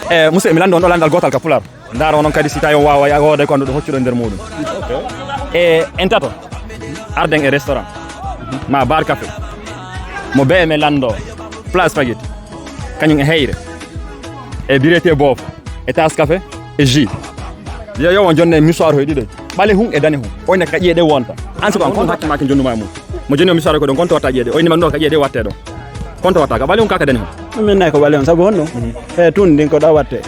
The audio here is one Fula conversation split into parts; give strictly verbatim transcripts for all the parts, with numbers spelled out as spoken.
E musidɓe, mi lanndo on ɗo lanndal gootal ka pular. Ndaaro onon kadi si tawi on waaway, a wooday ko annduɗo hoccuɗo nder muɗum. E en tato, arden e restaurant ma bar café, mo B M e lanndo, plat spaghetti, kañum e heyre, e birete boofo, e tasse café, e jus. Yo, yo on jonne e musoir hoy ɗiɗo, ɓale hun e dane hun. Oyne ka ƴiye ɗe wonta. An siko an kon hakki maaki jonnuma e mum. Mo jonni o musoir ko ɗon, kon to watta ƴiye ɗe. Oyne man ɗo ka ƴiye ɗe watte ɗon. Kon to watta ka ɓale hun ka ka dane hun. Min nay ko ɓale on sabu honno? E tun ndin ko ɗa watte.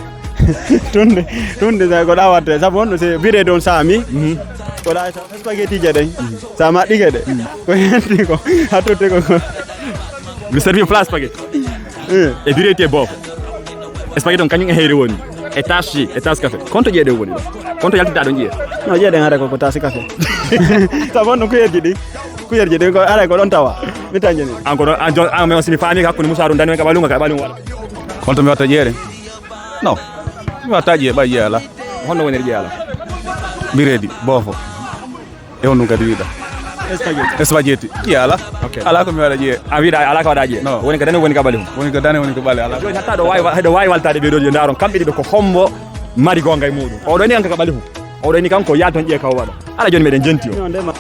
Tun ndi, tun ndi ko ɗa watte sabu honno, se bire ɗon sami. Ko ɗa spaghetti je ɗen. Sa maɗɗike ɗe. Ko henti ko. A totti ko ko. Mi servi plat spaghetti. Eh. E birete boofo. Spaghetti on kañum e heyre woni. E tasse, e tasse café. Konto ƴeeɗe woni ɗo. Konto yaltita ɗon ƴiye. No ƴeeɗen hare ko, ko tasse café. Sabu on ɗum kuyerji ɗi. Kuyerji ɗi ko aray ko ɗon tawa. Mi tanjini. An ko ɗon, an jon-, an men on simi faami hakkunde Musa ɗum dani men ka ɓalunga ka ɓalunga waɗa. Konto mi watta ƴeeɗe. No. Mi watta ƴeeɗe, ɓay ƴeeɗe ala. Honno woniri ƴeeɗe ala? Biredi, boofo. E honɗum kadi wiɗa? Spaghetti. Spaghetti. Ƴiye ala. Ok. Ala ko mi waɗa ƴiye. A wiɗa ala ko waɗa ƴiye. No. Woni ko dane woni ko ɓale hum. Woni ko dane woni ko ɓale ala. Joni hatta ɗo wawi, ɗo wawi waltade ɓe ɗo yo ndaron kamɓe ɗiɗo ko hombo mari gonga e muɗum. Oɗo ni kanka ka ɓale hum. Oɗo ni kanko yalton ƴiye ka o waɗa. Ala joni meɗen jenti o. No, ndema.